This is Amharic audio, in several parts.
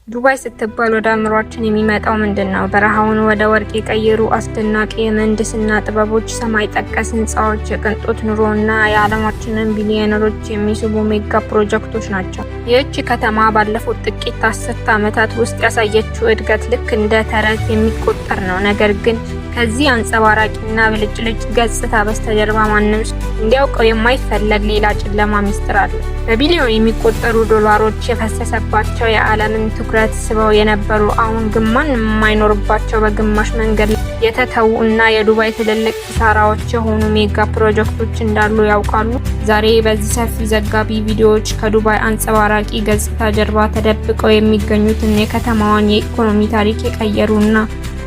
ዱባይ ስትባል ወደ አእምሯችን የሚመጣው ምንድን ነው? በረሃውን ወደ ወርቅ የቀየሩ አስደናቂ የምህንድስና ጥበቦች፣ ሰማይ ጠቀስ ህንፃዎች፣ የቅንጦት ኑሮ እና የዓለማችንን ቢሊዮነሮች የሚስቡ ሜጋ ፕሮጀክቶች ናቸው። ይህች ከተማ ባለፉት ጥቂት አስርተ ዓመታት ውስጥ ያሳየችው እድገት ልክ እንደ ተረት የሚቆጠር ነው። ነገር ግን ከዚህ አንጸባራቂና ብልጭልጭ ገጽታ በስተጀርባ ማንም እንዲያውቀው የማይፈለግ ሌላ ጨለማ ሚስጥር አለ። በቢሊዮን የሚቆጠሩ ዶላሮች የፈሰሰባቸው፣ የዓለምን ትኩረት ስበው የነበሩ፣ አሁን ግን ማንም የማይኖርባቸው፣ በግማሽ መንገድ የተተዉ እና የዱባይ ትልልቅ ኪሳራዎች የሆኑ ሜጋ ፕሮጀክቶች እንዳሉ ያውቃሉ? ዛሬ በዚህ ሰፊ ዘጋቢ ቪዲዮዎች ከዱባይ አንጸባራቂ ገጽታ ጀርባ ተደብቀው የሚገኙትን የከተማዋን የኢኮኖሚ ታሪክ የቀየሩና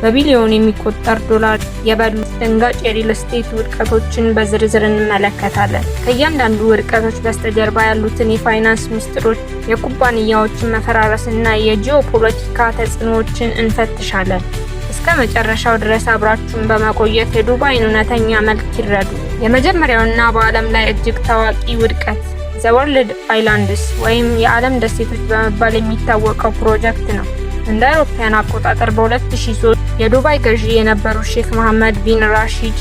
በቢሊዮን የሚቆጠር ዶላር የበሉ አስደንጋጭ የሪል ስቴት ውድቀቶችን በዝርዝር እንመለከታለን። ከእያንዳንዱ ውድቀቶች በስተጀርባ ያሉትን የፋይናንስ ምስጢሮች፣ የኩባንያዎችን መፈራረስና የጂኦፖለቲካ ተጽዕኖዎችን እንፈትሻለን። እስከ መጨረሻው ድረስ አብራችሁን በመቆየት የዱባይን እውነተኛ መልክ ይረዱ። የመጀመሪያውና በዓለም ላይ እጅግ ታዋቂ ውድቀት The World Islands ወይም የዓለም ደሴቶች በመባል የሚታወቀው ፕሮጀክት ነው። እንደ አውሮፓውያን አቆጣጠር በ2003 የዱባይ ገዢ የነበሩት ሼክ መሐመድ ቢን ራሺድ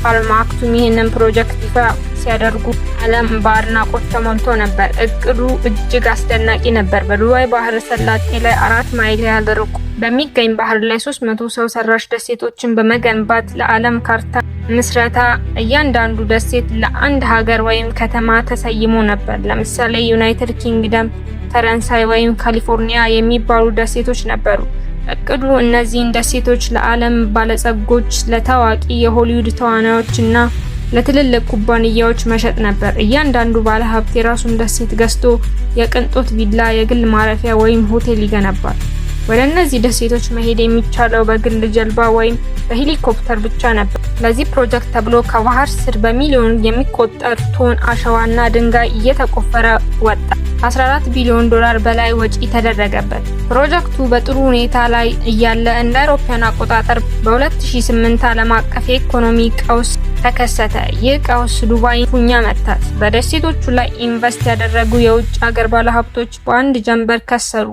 አል ማክቱም ይህንን ፕሮጀክት ይፋ ሲያደርጉ ዓለም በአድናቆት ተሞልቶ ነበር። እቅዱ እጅግ አስደናቂ ነበር። በዱባይ ባህረ ሰላጤ ላይ 4 ማይል ያህል ርቆ በሚገኝ ባህር ላይ 300 ሰው ሰራሽ ደሴቶችን በመገንባት ለዓለም ካርታ ምስረታ እያንዳንዱ ደሴት ለአንድ ሀገር ወይም ከተማ ተሰይሞ ነበር። ለምሳሌ ዩናይትድ ኪንግደም፣ ፈረንሳይ ወይም ካሊፎርኒያ የሚባሉ ደሴቶች ነበሩ። እቅዱ እነዚህን ደሴቶች ለዓለም ባለጸጎች፣ ለታዋቂ የሆሊውድ ተዋናዮች እና ለትልልቅ ኩባንያዎች መሸጥ ነበር። እያንዳንዱ ባለሀብት የራሱን ደሴት ገዝቶ የቅንጦት ቪላ፣ የግል ማረፊያ ወይም ሆቴል ይገነባል። ወደ እነዚህ ደሴቶች መሄድ የሚቻለው በግል ጀልባ ወይም በሄሊኮፕተር ብቻ ነበር። ለዚህ ፕሮጀክት ተብሎ ከባህር ስር በሚሊዮን የሚቆጠር ቶን አሸዋና ድንጋይ እየተቆፈረ ወጣ። ከ14 ቢሊዮን ዶላር በላይ ወጪ ተደረገበት። ፕሮጀክቱ በጥሩ ሁኔታ ላይ እያለ እንደ አውሮፓውያን አቆጣጠር በ2008 ዓለም አቀፍ የኢኮኖሚ ቀውስ ተከሰተ። ይህ ቀውስ ዱባይን ክፉኛ መታት። በደሴቶቹ ላይ ኢንቨስት ያደረጉ የውጭ ሀገር ባለሀብቶች በአንድ ጀንበር ከሰሩ።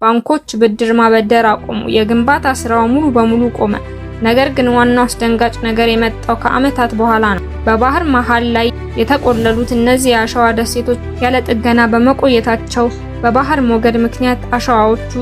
ባንኮች ብድር ማበደር አቆሙ። የግንባታ ስራው ሙሉ በሙሉ ቆመ። ነገር ግን ዋናው አስደንጋጭ ነገር የመጣው ከዓመታት በኋላ ነው። በባህር መሃል ላይ የተቆለሉት እነዚህ የአሸዋ ደሴቶች ያለ ጥገና በመቆየታቸው በባህር ሞገድ ምክንያት አሸዋዎቹ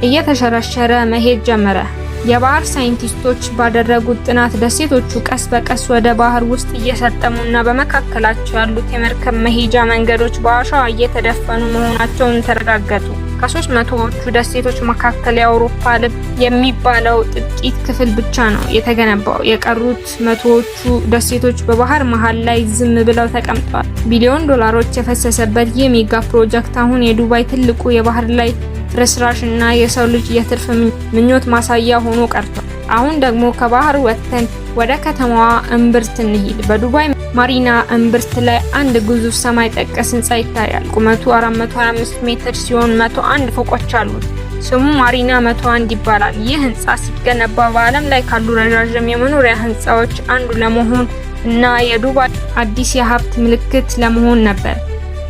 እየተሸረሸረ መሄድ ጀመረ። የባህር ሳይንቲስቶች ባደረጉት ጥናት ደሴቶቹ ቀስ በቀስ ወደ ባህር ውስጥ እየሰጠሙና በመካከላቸው ያሉት የመርከብ መሄጃ መንገዶች በአሸዋ እየተደፈኑ መሆናቸውን ተረጋገጡ። ከ300ዎቹ ደሴቶች መካከል የአውሮፓ ልብ የሚባለው ጥቂት ክፍል ብቻ ነው የተገነባው። የቀሩት መቶዎቹ ደሴቶች በባህር መሃል ላይ ዝም ብለው ተቀምጠዋል። ቢሊዮን ዶላሮች የፈሰሰበት ይህ ሜጋ ፕሮጀክት አሁን የዱባይ ትልቁ የባህር ላይ ፍርስራሽ እና የሰው ልጅ የትርፍ ምኞት ማሳያ ሆኖ ቀርቷል። አሁን ደግሞ ከባህር ወጥተን ወደ ከተማዋ እምብርት እንሂድ። በዱባይ ማሪና እምብርት ላይ አንድ ግዙፍ ሰማይ ጠቀስ ህንፃ ይታያል። ቁመቱ 425 ሜትር ሲሆን 101 ፎቆች አሉት። ስሙ ማሪና 101 ይባላል። ይህ ህንፃ ሲገነባ በዓለም ላይ ካሉ ረዣዥም የመኖሪያ ህንፃዎች አንዱ ለመሆን እና የዱባይ አዲስ የሀብት ምልክት ለመሆን ነበር።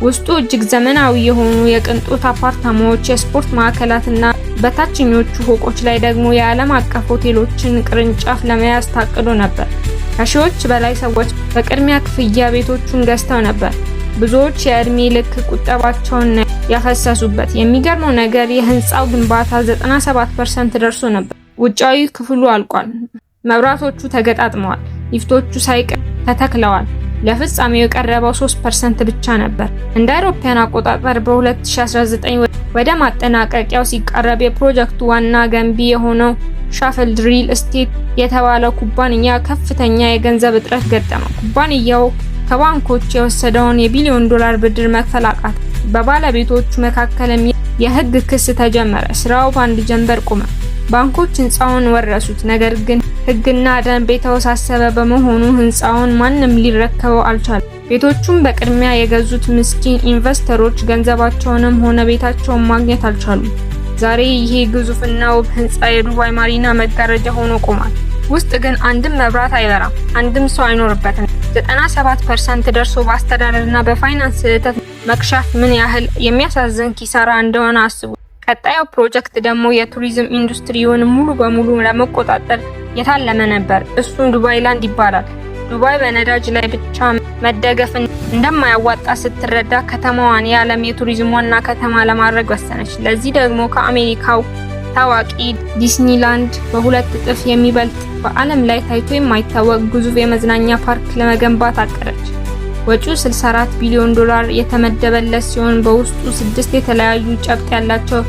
ውስጡ እጅግ ዘመናዊ የሆኑ የቅንጦት አፓርታማዎች፣ የስፖርት ማዕከላትና በታችኞቹ ፎቆች ላይ ደግሞ የዓለም አቀፍ ሆቴሎችን ቅርንጫፍ ለመያዝ ታቅዶ ነበር። ከሺዎች በላይ ሰዎች በቅድሚያ ክፍያ ቤቶቹን ገዝተው ነበር። ብዙዎች የእድሜ ልክ ቁጠባቸውን ያፈሰሱበት። የሚገርመው ነገር የህንፃው ግንባታ 97% ደርሶ ነበር። ውጫዊ ክፍሉ አልቋል። መብራቶቹ ተገጣጥመዋል። ሊፍቶቹ ሳይቀር ተተክለዋል። ለፍጻሜው የቀረበው 3% ብቻ ነበር። እንደ አውሮፓውያን አቆጣጠር በ2019 ወደ ማጠናቀቂያው ሲቃረብ የፕሮጀክቱ ዋና ገንቢ የሆነው ሻፈልድ ሪል ስቴት የተባለው ኩባንያ ከፍተኛ የገንዘብ እጥረት ገጠመው። ኩባንያው ከባንኮች የወሰደውን የቢሊዮን ዶላር ብድር መክፈል አቃተው። በባለቤቶቹ መካከልም የህግ ክስ ተጀመረ። ስራው በአንድ ጀንበር ቆመ። ባንኮች ህንፃውን ወረሱት። ነገር ግን ህግና ደንብ የተወሳሰበ በመሆኑ ህንፃውን ማንም ሊረከበው አልቻለም። ቤቶቹን በቅድሚያ የገዙት ምስኪን ኢንቨስተሮች ገንዘባቸውንም ሆነ ቤታቸውን ማግኘት አልቻሉም። ዛሬ ይሄ ግዙፍና ውብ ህንፃ የዱባይ ማሪና መጋረጃ ሆኖ ቆሟል። ውስጥ ግን አንድም መብራት አይበራም፣ አንድም ሰው አይኖርበትም። 97% ደርሶ በአስተዳደርና በፋይናንስ ስህተት መክሸፍ ምን ያህል የሚያሳዝን ኪሳራ እንደሆነ አስቡ። ቀጣዩ ፕሮጀክት ደግሞ የቱሪዝም ኢንዱስትሪውን ሙሉ በሙሉ ለመቆጣጠር የታለመ ነበር። እሱም ዱባይ ላንድ ይባላል። ዱባይ በነዳጅ ላይ ብቻ መደገፍ እንደማያዋጣ ስትረዳ ከተማዋን የዓለም የቱሪዝም ዋና ከተማ ለማድረግ ወሰነች። ለዚህ ደግሞ ከአሜሪካው ታዋቂ ዲስኒላንድ በ2 እጥፍ የሚበልጥ፣ በዓለም ላይ ታይቶ የማይታወቅ ግዙፍ የመዝናኛ ፓርክ ለመገንባት አቀደች። ወጪው 64 ቢሊዮን ዶላር የተመደበለት ሲሆን በውስጡ ስድስት የተለያዩ ጨብጥ ያላቸው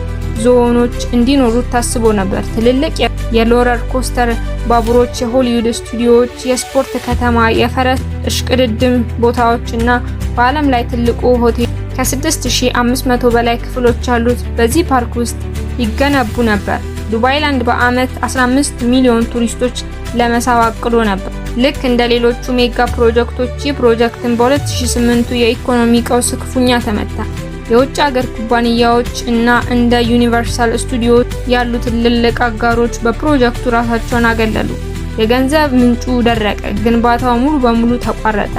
ዞኖች እንዲኖሩት ታስቦ ነበር። ትልልቅ የ roller coaster ባቡሮች፣ የሆሊውድ ስቱዲዮዎች፣ የስፖርት ከተማ፣ የፈረስ እሽቅድድም ቦታዎች እና በዓለም ላይ ትልቁ ሆቴል ከ6500 በላይ ክፍሎች ያሉት በዚህ ፓርክ ውስጥ ይገነቡ ነበር። ዱባይ ላንድ በአመት 15 ሚሊዮን ቱሪስቶች ለመሳብ አቅዶ ነበር። ልክ እንደ ሌሎቹ mega ፕሮጀክቶች ይህ ፕሮጀክትን በ2008 የኢኮኖሚ ቀውስ ክፉኛ ተመታ። የውጭ ሀገር ኩባንያዎች እና እንደ ዩኒቨርሳል ስቱዲዮ ያሉ ትልልቅ አጋሮች በፕሮጀክቱ ራሳቸውን አገለሉ። የገንዘብ ምንጩ ደረቀ፣ ግንባታው ሙሉ በሙሉ ተቋረጠ።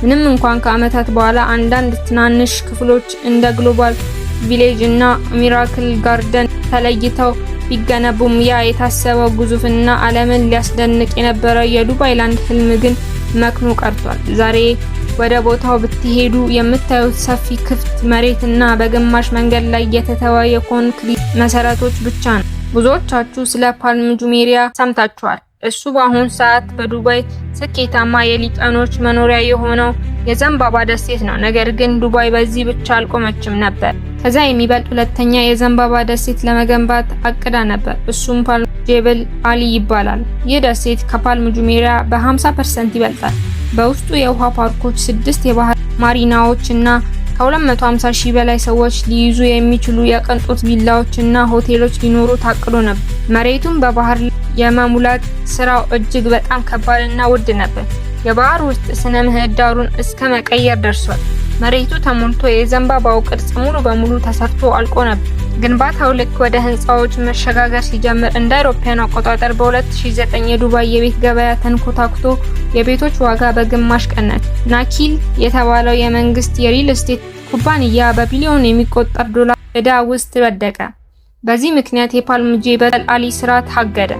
ምንም እንኳን ከዓመታት በኋላ አንዳንድ ትናንሽ ክፍሎች እንደ ግሎባል ቪሌጅ እና ሚራክል ጋርደን ተለይተው ቢገነቡም፣ ያ የታሰበው ግዙፍና ዓለምን ሊያስደንቅ የነበረው የዱባይ ላንድ ህልም ግን መክኖ ቀርቷል። ዛሬ ወደ ቦታው ብትሄዱ የምታዩት ሰፊ ክፍት መሬት እና በግማሽ መንገድ ላይ የተተወ የኮንክሪት መሰረቶች ብቻ ነው። ብዙዎቻችሁ ስለ ፓልም ጁሜሪያ ሰምታችኋል። እሱ በአሁኑ ሰዓት በዱባይ ስኬታማ የሊቃኖች መኖሪያ የሆነው የዘንባባ ደሴት ነው። ነገር ግን ዱባይ በዚህ ብቻ አልቆመችም ነበር። ከዛ የሚበልጥ ሁለተኛ የዘንባባ ደሴት ለመገንባት አቅዳ ነበር። እሱም ፓልም ጄበል አሊ ይባላል። ይህ ደሴት ከፓልም ጁሜሪያ በ50% ይበልጣል። በውስጡ የውሃ ፓርኮች፣ ስድስት የባህር ማሪናዎች እና ከ250 ሺህ በላይ ሰዎች ሊይዙ የሚችሉ የቅንጦት ቪላዎች እና ሆቴሎች ሊኖሩ ታቅዶ ነበር። መሬቱን በባህር የመሙላት ስራው እጅግ በጣም ከባድ እና ውድ ነበር። የባህር ውስጥ ስነ ምህዳሩን እስከ መቀየር ደርሷል። መሬቱ ተሞልቶ የዘንባባው ቅርጽ ሙሉ በሙሉ ተሰርቶ አልቆ ነበር። ግንባታው ልክ ወደ ህንፃዎች መሸጋገር ሲጀምር እንደ አውሮፓውያን አቆጣጠር በ2009 የዱባይ የቤት ገበያ ተንኮታኩቶ የቤቶች ዋጋ በግማሽ ቀነሰ። ናኪል የተባለው የመንግስት የሪል ስቴት ኩባንያ በቢሊዮን የሚቆጠር ዶላር ዕዳ ውስጥ ወደቀ። በዚህ ምክንያት የፓልም ጄበል አሊ ስራ ታገደ።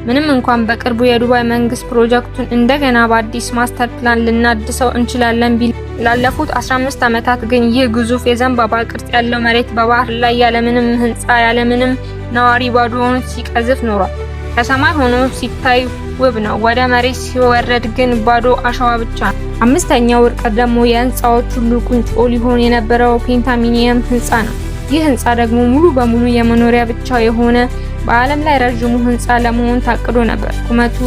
ምንም እንኳን በቅርቡ የዱባይ መንግስት ፕሮጀክቱን እንደገና በአዲስ master plan ልናድሰው እንችላለን ቢል፣ ላለፉት 15 ዓመታት ግን ይህ ግዙፍ የዘንባባ ቅርጽ ያለው መሬት በባህር ላይ ያለምንም ህንፃ፣ ያለምንም ነዋሪ ባዶውን ሲቀዝፍ ኖሯል። ከሰማይ ሆኖ ሲታይ ውብ ነው። ወደ መሬት ሲወረድ ግን ባዶ አሸዋ ብቻ ነው። አምስተኛው ውድቀት ደግሞ የህንፃዎች ሁሉ ቁንጮ ሊሆን የነበረው ፔንታሚኒየም ህንፃ ነው። ይህ ህንፃ ደግሞ ሙሉ በሙሉ የመኖሪያ ብቻ የሆነ በዓለም ላይ ረዥሙ ህንፃ ለመሆን ታቅዶ ነበር። ቁመቱ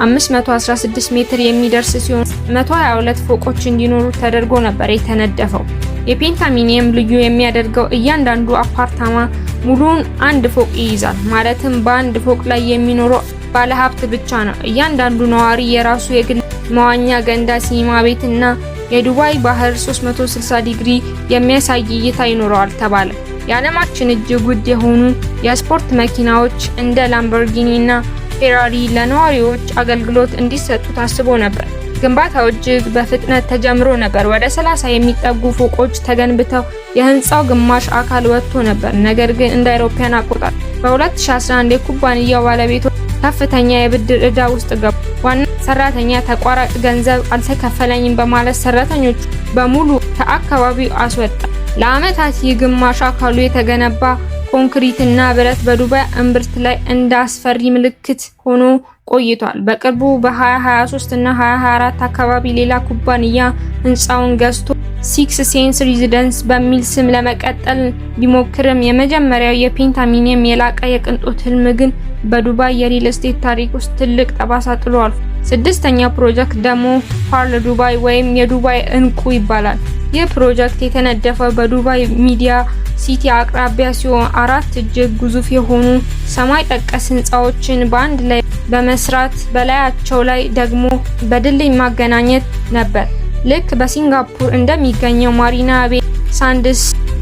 516 ሜትር የሚደርስ ሲሆን 122 ፎቆች እንዲኖሩ ተደርጎ ነበር የተነደፈው። የፔንታሚኒየም ልዩ የሚያደርገው እያንዳንዱ አፓርታማ ሙሉውን አንድ ፎቅ ይይዛል። ማለትም በአንድ ፎቅ ላይ የሚኖረው ባለሀብት ብቻ ነው። እያንዳንዱ ነዋሪ የራሱ የግል መዋኛ ገንዳ፣ ሲኒማ ቤት እና የዱባይ ባህር 360 ዲግሪ የሚያሳይ እይታ ይኖረዋል ተባለ። የዓለማችን እጅግ ውድ የሆኑ የስፖርት መኪናዎች እንደ ላምቦርጊኒ እና ፌራሪ ለነዋሪዎች አገልግሎት እንዲሰጡ ታስቦ ነበር። ግንባታው እጅግ በፍጥነት ተጀምሮ ነበር። ወደ 30 የሚጠጉ ፎቆች ተገንብተው የህንፃው ግማሽ አካል ወጥቶ ነበር። ነገር ግን እንደ አውሮፓውያን አቆጣጠር በ2011 የኩባንያው ባለቤቶች ከፍተኛ የብድር ዕዳ ውስጥ ገቡ። ዋና ሰራተኛ ተቋራጭ ገንዘብ አልተከፈለኝም በማለት ሰራተኞቹ በሙሉ ከአካባቢው አስወጣ። ለዓመታት ይህ ግማሽ አካሉ የተገነባ ኮንክሪት እና ብረት በዱባይ እምብርት ላይ እንደ አስፈሪ ምልክት ሆኖ ቆይቷል። በቅርቡ በ2023 እና 2024 አካባቢ ሌላ ኩባንያ ህንፃውን ገዝቶ ሲክስ ሴንስ ሬዚደንስ በሚል ስም ለመቀጠል ቢሞክርም፣ የመጀመሪያው የፔንታሚኒየም የላቀ የቅንጦት ህልም ግን በዱባይ የሪል ስቴት ታሪክ ውስጥ ትልቅ ጠባሳ ጥሎ አልፏል። ስድስተኛው ፕሮጀክት ደግሞ ፓርል ዱባይ ወይም የዱባይ እንቁ ይባላል። ይህ ፕሮጀክት የተነደፈው በዱባይ ሚዲያ ሲቲ አቅራቢያ ሲሆን አራት እጅግ ግዙፍ የሆኑ ሰማይ ጠቀስ ህንፃዎችን በአንድ ላይ በመስራት በላያቸው ላይ ደግሞ በድልድይ ማገናኘት ነበር። ልክ በሲንጋፖር እንደሚገኘው ማሪና ቤይ ሳንድስ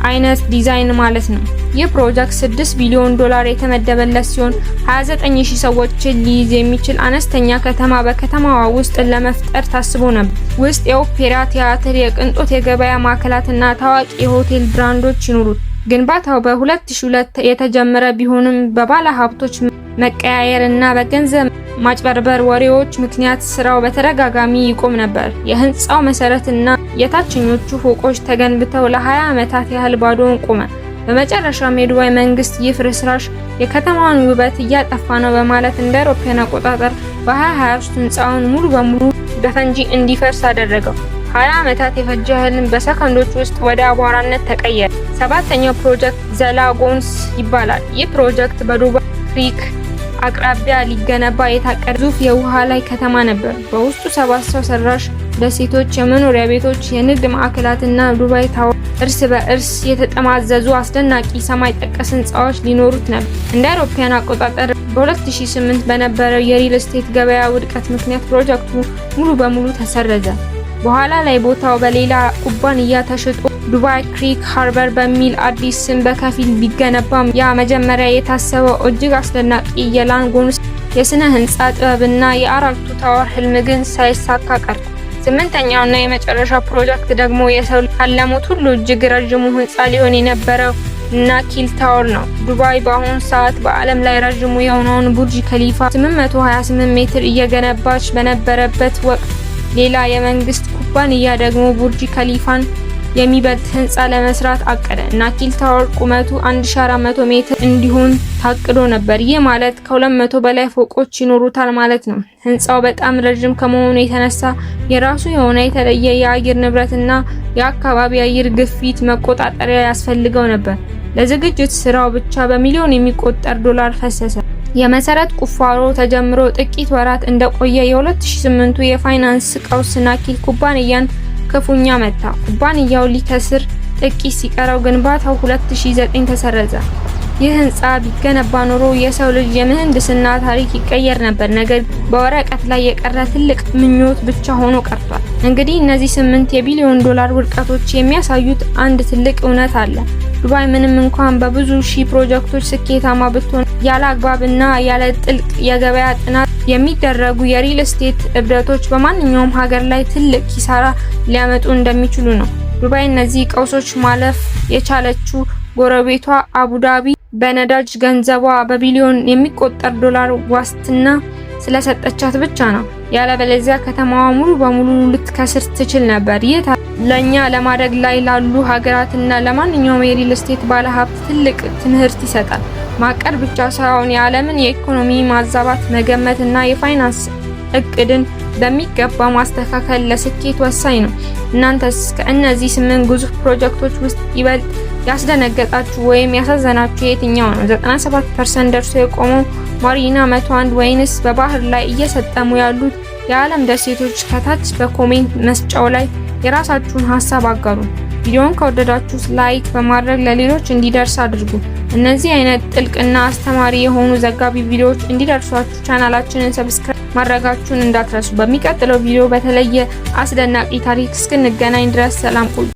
አይነት ዲዛይን ማለት ነው። ይህ ፕሮጀክት 6 ቢሊዮን ዶላር የተመደበለት ሲሆን 29,000 ሰዎችን ሊይዝ የሚችል አነስተኛ ከተማ በከተማዋ ውስጥ ለመፍጠር ታስቦ ነበር። ውስጥ የኦፔራ ቲያትር፣ የቅንጦት የገበያ ማዕከላትና ታዋቂ የሆቴል ብራንዶች ይኖሩት። ግንባታው በ2002 የተጀመረ ቢሆንም በባለ ሀብቶች መቀያየር እና በገንዘብ ማጭበርበር ወሬዎች ምክንያት ስራው በተደጋጋሚ ይቆም ነበር። የህንፃው መሰረትና የታችኞቹ ፎቆች ተገንብተው ለ20 ዓመታት ያህል ባዶውን ቆመ። በመጨረሻም የዱባይ መንግስት ይህ ፍርስራሽ የከተማዋን ውበት እያጠፋ ነው በማለት እንደ አውሮፓውያን አቆጣጠር በ2023 ህንፃውን ሙሉ በሙሉ በፈንጂ እንዲፈርስ አደረገው። 20 ዓመታት የፈጀ ህልም በሰከንዶች ውስጥ ወደ አቧራነት ተቀየረ። ሰባተኛው ፕሮጀክት The Lagoons ይባላል። ይህ ፕሮጀክት በዱባይ ክሪክ አቅራቢያ ሊገነባ የታቀደ ግዙፍ የውሃ ላይ ከተማ ነበር። በውስጡ ሰባት ሰው ሰራሽ ደሴቶች፣ የመኖሪያ ቤቶች፣ የንግድ ማዕከላትና ዱባይ ታወር እርስ በእርስ የተጠማዘዙ አስደናቂ ሰማይ ጠቀስ ህንፃዎች ሊኖሩት ነበር። እንደ አውሮፓውያን አቆጣጠር በ2008 በነበረው የሪል ስቴት ገበያ ውድቀት ምክንያት ፕሮጀክቱ ሙሉ በሙሉ ተሰረዘ። በኋላ ላይ ቦታው በሌላ ኩባንያ ተሽጦ ዱባይ ክሪክ ሃርበር በሚል አዲስ ስም በከፊል ቢገነባም፣ ያ መጀመሪያ የታሰበው እጅግ አስደናቂ የ Lagoons የስነ ህንፃ ጥበብና የአራቱ tower ህልም ግን ሳይሳካ ቀርቷል። ስምንተኛውና የመጨረሻው ፕሮጀክት ደግሞ የሰው ካለሙት ሁሉ እጅግ ረዥሙ ህንፃ ሊሆን የነበረው ናኪል ታወር ነው። ዱባይ በአሁኑ ሰዓት በዓለም ላይ ረዥሙ የሆነውን ቡርጅ ከሊፋ 828 ሜትር እየገነባች በነበረበት ወቅት፣ ሌላ የመንግስት ኩባንያ ደግሞ ቡርጅ ከሊፋን የሚበልጥ ህንፃ ለመስራት አቀደ። ናኪል ታወር ቁመቱ 1400 ሜትር እንዲሆን ታቅዶ ነበር። ይህ ማለት ከ200 በላይ ፎቆች ይኖሩታል ማለት ነው። ህንፃው በጣም ረጅም ከመሆኑ የተነሳ የራሱ የሆነ የተለየ የአየር ንብረትና የአካባቢ አየር ግፊት መቆጣጠሪያ ያስፈልገው ነበር። ለዝግጅት ስራው ብቻ በሚሊዮን የሚቆጠር ዶላር ፈሰሰ። የመሰረት ቁፋሮ ተጀምሮ ጥቂት ወራት እንደቆየ የ2008ቱ የፋይናንስ ቀውስ ናኪል ኩባንያን ክፉኛ መታ። ኩባንያው ሊከስር ጥቂት ሲቀረው ግንባታው 2009 ተሰረዘ። ይህ ህንፃ ቢገነባ ኖሮ የሰው ልጅ የምህንድስና ታሪክ ይቀየር ነበር። ነገር በወረቀት ላይ የቀረ ትልቅ ምኞት ብቻ ሆኖ ቀርቷል። እንግዲህ እነዚህ ስምንት የቢሊዮን ዶላር ውድቀቶች የሚያሳዩት አንድ ትልቅ እውነት አለ። ዱባይ ምንም እንኳን በብዙ ሺህ ፕሮጀክቶች ስኬታማ ብትሆን፣ ያለ አግባብ እና ያለ ጥልቅ የገበያ ጥናት የሚደረጉ የሪል ስቴት እብደቶች በማንኛውም ሀገር ላይ ትልቅ ኪሳራ ሊያመጡ እንደሚችሉ ነው። ዱባይ እነዚህ ቀውሶች ማለፍ የቻለችው ጎረቤቷ አቡዳቢ በነዳጅ ገንዘቧ በቢሊዮን የሚቆጠር ዶላር ዋስትና ስለሰጠቻት ብቻ ነው። ያለበለዚያ ከተማዋ ሙሉ በሙሉ ልትከስር ትችል ነበር። ይህ ለኛ ለማደግ ላይ ላሉ ሀገራትና ለማንኛውም የሪል ስቴት ባለሀብት ትልቅ ትምህርት ይሰጣል። ማቀድ ብቻ ሳይሆን የዓለምን የኢኮኖሚ ማዛባት መገመትና የፋይናንስ እቅድን በሚገባ ማስተካከል ለስኬት ወሳኝ ነው። እናንተስ ከእነዚህ ስምንት ግዙፍ ፕሮጀክቶች ውስጥ ይበልጥ ያስደነገጣችሁ ወይም ያሳዘናችሁ የትኛው ነው? 97% ደርሶ የቆመው ማሪና 101 ወይንስ በባህር ላይ እየሰጠሙ ያሉት የዓለም ደሴቶች? ከታች በ comment መስጫው ላይ የራሳችሁን ሀሳብ አጋሩ። ቪዲዮውን ከወደዳችሁት like በማድረግ ለሌሎች እንዲደርስ አድርጉ። እነዚህ አይነት ጥልቅና አስተማሪ የሆኑ ዘጋቢ ቪዲዮዎች እንዲደርሷችሁ ቻናላችንን subscribe ማድረጋችሁን እንዳትረሱ። በሚቀጥለው ቪዲዮ በተለየ አስደናቂ ታሪክ እስክንገናኝ ድረስ ሰላም ቆዩ።